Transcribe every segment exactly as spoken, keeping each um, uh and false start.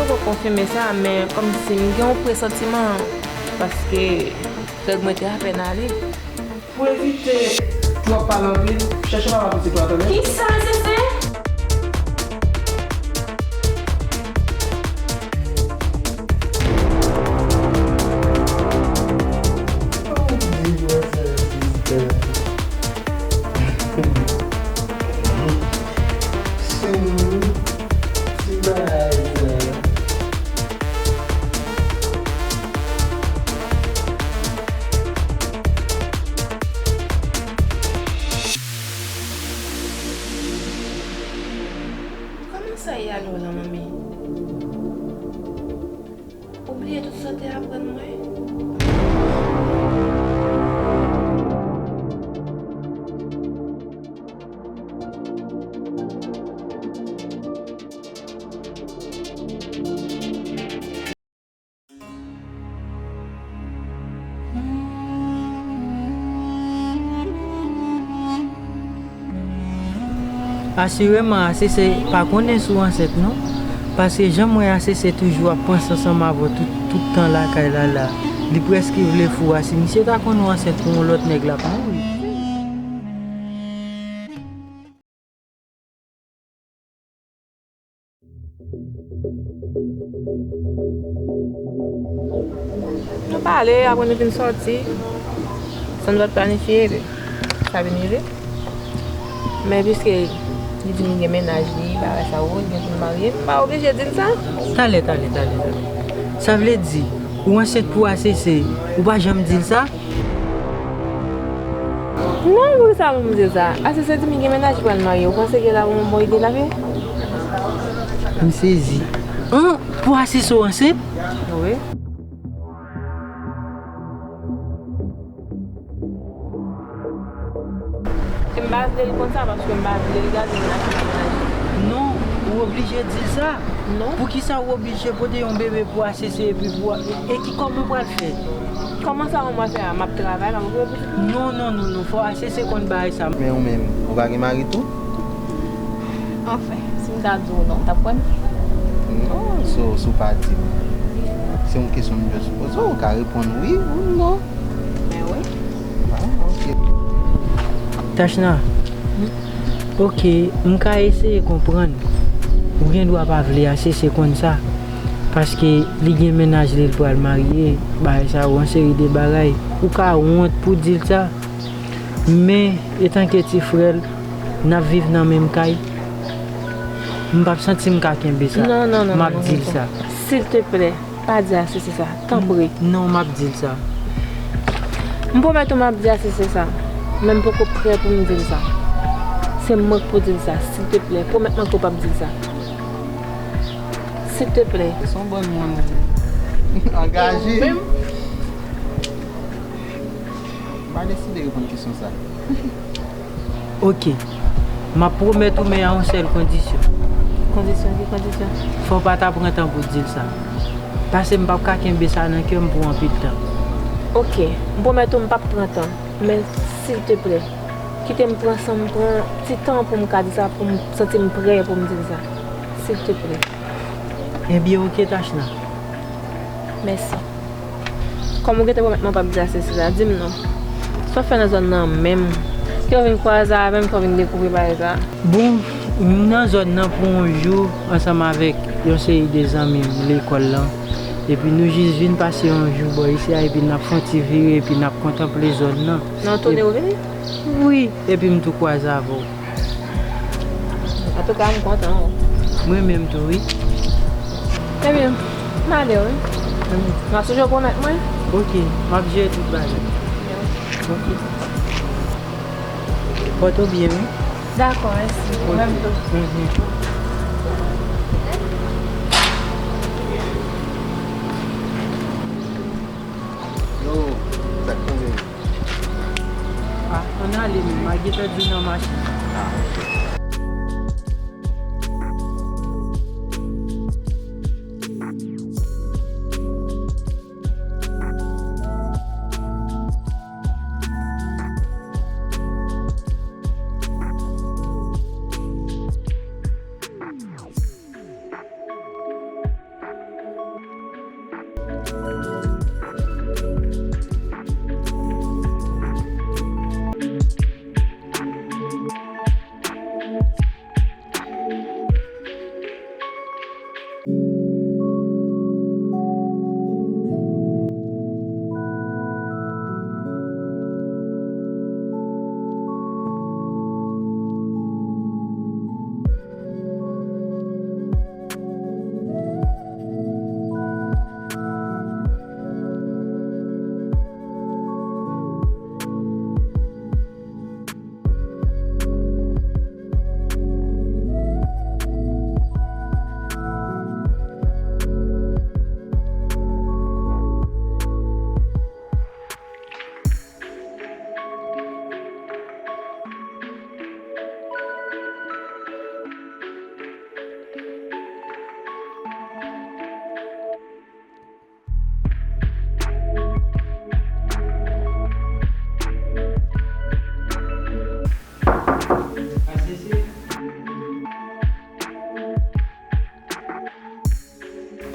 Poko konfime sa, men kòmsi m gen yon presantiman, paske règ mwen te apèn ale. Pou evite twòp pale anpil, chèche yon papa pitit ou a, tande? Kisa, Sese? Ti bagay sa. Kòman sa ye alò la, manmi? Ou bliye tout sa w te aprann mwen? Asireman, Asese pa konnen si w ansent non. Paske jan m wè Asese toujou ap panse ansanm avè w tout, tout tan lakay la la. Li prèske vle fou a. Si misye ta konn ou ansent pou yon lòt nèg, l ap mouri. Nou pale, apre nou vin sòti. Sa nou pa t planifye, sa vin rive. Men piske li di m li gen mennaj li, bagay sa yo, li gen pou l marye, m pa oblije di l sa. Talè, talè, talè, talè. Sa vle di, ou ansent pou Asese, ou pa janm di l sa? Non, poukisa pou m di l sa? Asese di m li gen mennaj li pral marye. Ou panse ke l ap yon bon ide l ap ye? M sezi. An, pou Asese w ansent? Wi. E m pa vle l konn sa, paske m pa vle l gade moun ak ki gen mennaj li. Non, ou oblije di l sa. Non. Poukisa ou oblije pote yon bebe pou Asese epi pou, e, e ki kòman w pral fè? Kòman sa mwen fè a? M ap travay, m ap okipe pitit mwen. Non, non, non, non, fò Asese konn bagay sa. Men ou menm, ou pa gen mari tou? Anfen, si m ta di w non, w t ap kwè m? Non, so, si w pa di m, se yon kesyon m just poze w, ou ka reponn wi ou non. Men wi. Ah, ok. Tachna, ok, m ka eseye konprann. Ou gen dwa pa vle Asese konn sa. Paske li gen mennaj li, l pral marye, bagay sa yo, yon seri de bagay. Ou ka wont pou di l sa. Men, etanke ti frè l, n ap viv nan menm kay. M p ap santi m ka kenbe sa. Non, non, non, non, non, non. M ap di l sa. Silteplè, pa di Asese sa, tanpri. Non, m ap di l sa. M pwomèt ou m ap di Asese sa, men m poko prè pou m di l sa. Se mwen k pou di l sa, silteplè, pwomèt mwen ke w p ap di l sa. Silteplè. Se yon bòn moun angaje. Ou menm? M pa deside reponn kesyon sa. Ok. M ap pwomèt ou, men a yon sèl kondisyon. Kondisyon? Ki kondisyon? Fò w pa ta pran tan pou w di l sa. Paske m p ap ka kenbe sa nan kè m pou anpil tan. Ok. M pwomèt ou m p ap pran tan. Men, silteplè, kite m pran san m, pran ti tan pou m ka di sa, pou m santi m prè pou m di l sa. Silteplè. Ebyen, ok, Tachna. Mèsi. Kòm ou gentan pwomèt mwen p ap di Asese sa, di m non. Sa w fè nan zòn nan menm? Ke w vin kwaze avè m, ke w vin dekouvri bagay sa? Bon, m nan zòn nan pou yon jou ansanm avèk yon seri de zanmi m lekòl lan. Epi nou jis vin pase yon jou bò isi a, epi n ap fè yon ti vire, epi n ap kontanple zòn nan. Nan yon toune ou vini? Wi, epi m tou kwaze avè w. Antouka, m kontan, wi. Mwen menm tou, wi. Ebyen, m ale, wi. Ebyen. N a sonje pwomèt mwen? Ok, m ap jere tout bagay. Ok. Pòte w byen, wi. Dakò, mèsi. Ok. Ou menm tou. Mhm. Yo, sa k tonbe? Ah, ann ale menm, m a gentan di nan machin. Ah, ok.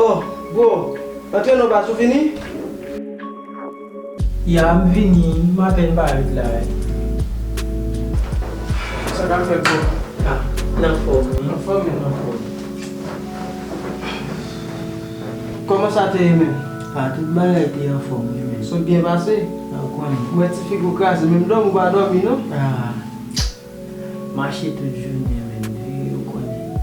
Oh, bro, antre non baz, ou vini? Ya, m vini, m apèn parèt la. Sa k ap fèt, bro? Ah, m anfòm, wi. Anfòm, wi. M anfòm. Kòman sa te ye menm? Ah, tout bagay te anfòm, wi, menm. Sot byen pase? Ah, ou konnen. M wè ti figi w kraze, menm dòmi ou pa dòmi, non? Ah. Mache tout jounen, menm, wi, ou konnen.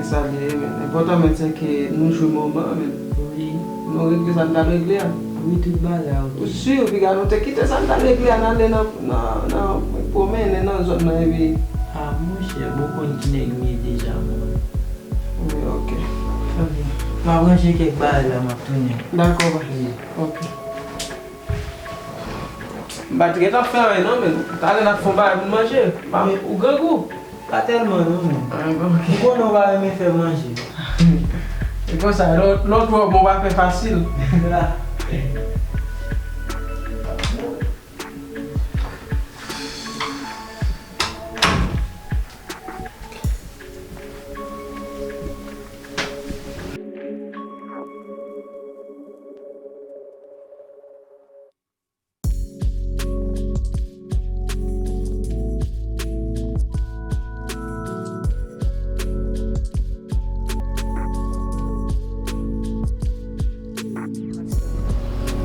E sa l ye, menm. Enpòtan, menm, se ke nou jwi moman, menm. Wi. Nou regle sa n t al regle a. Wi, tout bagay, ok. Ou si, piga nou te kite sa n t al regle a, n ale nan, nan, nan pwomennen nan zòn nan, epi. Ah, monchè, bon, ou konn ki nèg m ye deja, mwen. Wi, ok. Ok. M ap ranje kèk bagay la, m ap tounen. Dakò, baz. Wi. Ok. M pa t gentan fè anyen non, men talè n ap fè yon bagay pou n manje. M pa, ou grangou? Pa tèlman non, men. Ah, bon, ok. Ou konnen w pa renmen fè manje. E konsa, lè w, lè w twò bon, w pa fè fasil.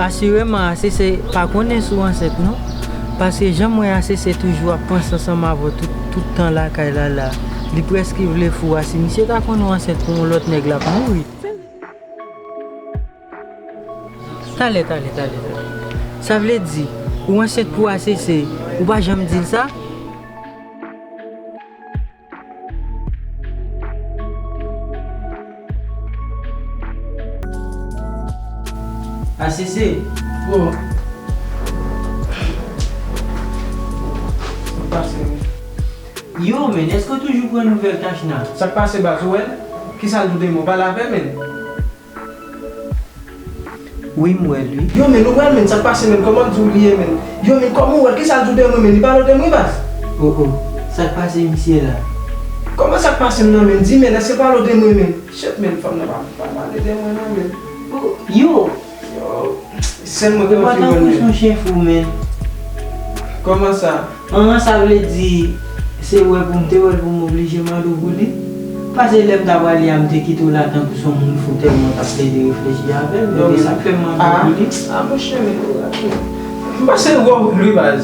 Asireman, Asese pa konnen si w ansent non, paske jan m wè Asese toujou ap panse ansanm avè w tout, tout tan lakay la la, li prèske vle fou. A, si misye ta konnen w ansent pou yon lòt nèg, l ap mouri. Talè, talè, talè, talè. Sa vle di, ou ansent pou Asese, ou pa janm di l sa? Asese. Bro. Sa k pase, men? Yo, men, èske w toujou pran nouvèl Tachna? Sa k pase, baz, ou wè l? Kisa l di w de mwen? Pale avè m, men. Wi, m wè l, wi. Yo, men, ou wè l, men, sa k pase, men, kòman l di w li ye, men? Yo, men, kòman ou wè l? Kisa l di w de mwen, men? Li pale w de mwen, baz? Oh, oh. Sa k pase misye la? Kòman sa k pase m nan, men? Di, men, èske l pale w de mwen, men? Shit, men, fanm nan pa, pa pale de mwen, non, men. Oh, yo! Yo, sèl mwen k anvi wè l, men. Ou pa tankou s on chen fou, men. Kòman sa? An, sa vle di, se wè pou m te wè l pou m oblije mande w pou li? Paske lè m ta prale a, m te kite w la tankou s on moun fou tèlman w t ap plede reflechi avè m. Ebyen, sa k fè m mande w pou li. A, monchè, men, m panse w wè l wi, baz.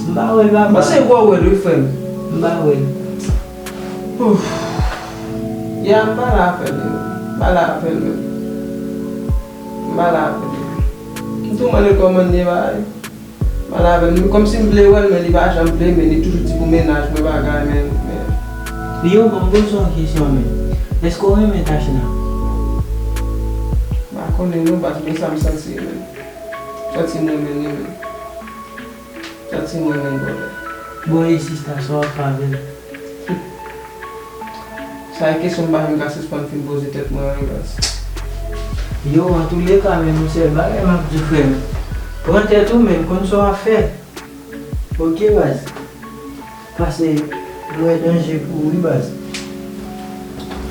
M pa wè l, papa. M panse w wè l wi, frè m. M pa wè l. Ouf. Ya, m pale avè l, m pale avè l, men. M pale avè l. M tou mande l kòman l ye, bagay. Pale avè l. Men kòmsi m vle wè l, men li pa janm vle, men li toujou di pou mennaj mwen bagay, men, men. Yo, ban m poze w yon kesyon, men. Èske w renmen Tachna? M pa konnen non, baz, men sa m santi, men. Santi m renmen li, men. Santi m renmen l, brother. Bon, e sista, sa w ap fè avè l? Sa e kesyon m pa menm ka sispann fin poze tèt mwen an, baz. Yo, antouleka, men yon sèl bagay m ap di w, frè m. Pran tèt ou, men, konn sa w ap fè. Ok, baz. Paske m wè danje pou ou, wi, baz.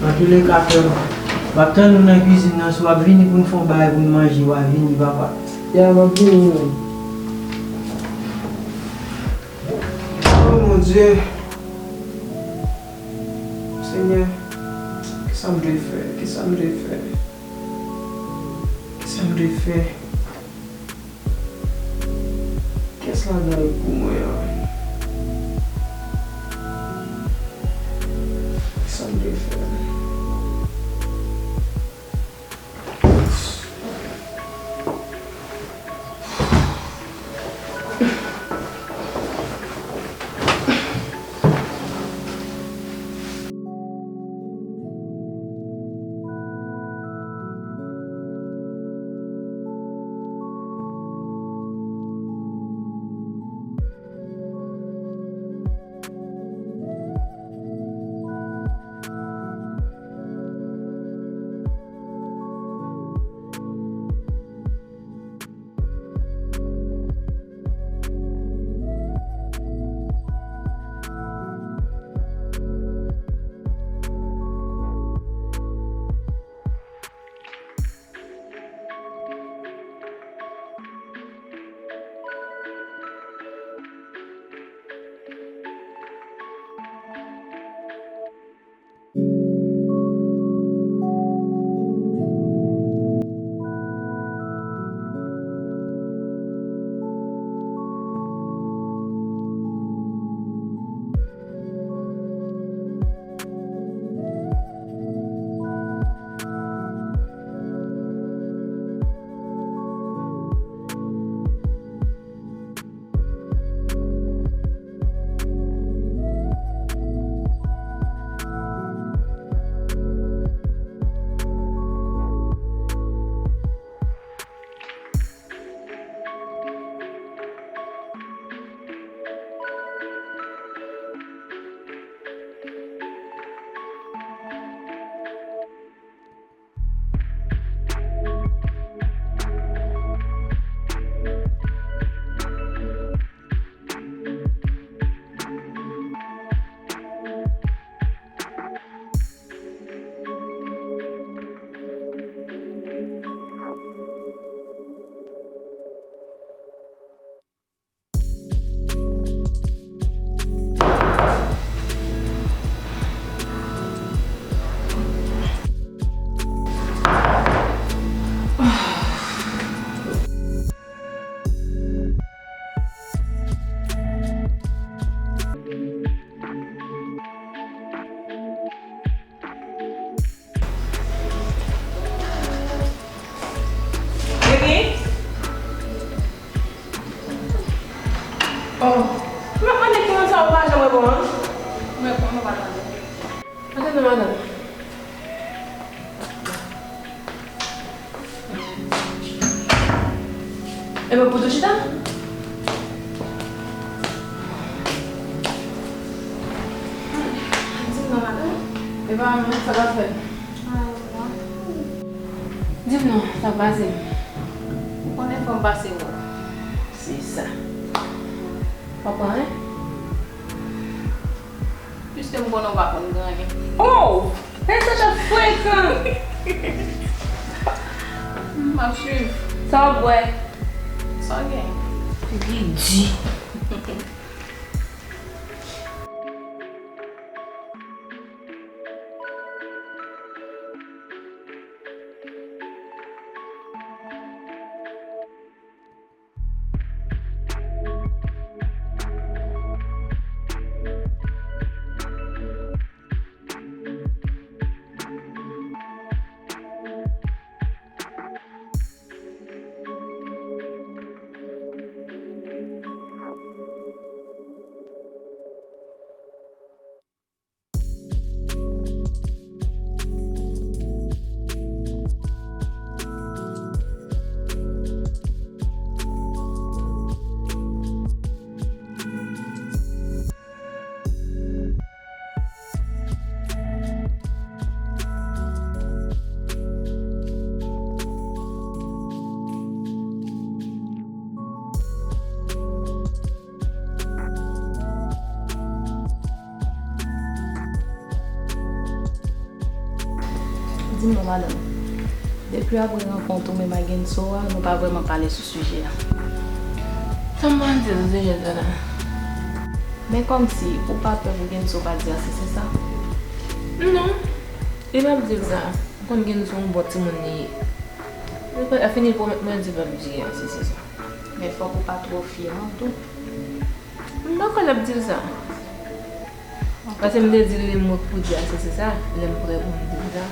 Antouleka, frè m, M ap tann ou nan kwizin nan, si w ap vini pou n fè yon bagay pou n manje, w a vini, papa. Ya, m ap vini, wi. Oh, mon Dieu. Senyè, kisa m dwe fè? Kisa m dwe fè? Kisa m dwe fè? Kiyès ladan yo pou mwen an? Kisa m dwe fè? Riri? Oh. M ap mande ki moun sa ou pa janm reponn an? M reponn ou pa tande. Antre non, madanm. Ebyen, pou tou chita. Di m non, madanm. E pa mwen, sa k ap fèt? Di m non, sa k pase? Ou konnen fò m pase wè w. Se sa. W ap pran, wi? Piske m konnen w pa konn gen anyen. Oh! Tande sa chat frekan! M ap swiv. Sa w ap bwè? Sa w gen? Figi di. Non, madanm. Depi apre rankont ou menm ak Genzo a, nou pa vrèman pale sou sijè a. Sa m pral di sou sijè sa la? Men kòmsi ou pa pè pou Genzo pa di a, se, se sa? Non, li p ap di l sa. Ou konn Genzo se yon bon timoun li ye. Li pa fini pwomèt mwen di l p ap di a, se, se sa. Men fòk ou pa twò fye non tou. M pa kwè l ap di l sa. Paske m te di l li m pou di a, se, se sa. Lè m prè pou m di l sa.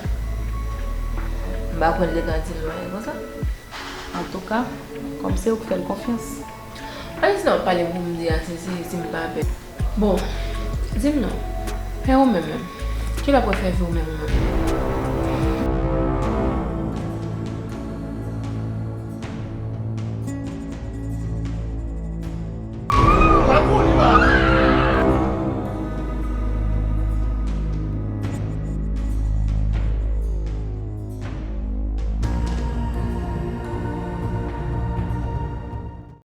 M pa kwè l te ka di l bagay konsa. Antouka, kòm se ou k fè l konfyans. Alèz nan pale pou m di a, se, se, si m pa pè. Bon, di m non. E ou menm menm? Kilè w prefere viv ou menm ou menm?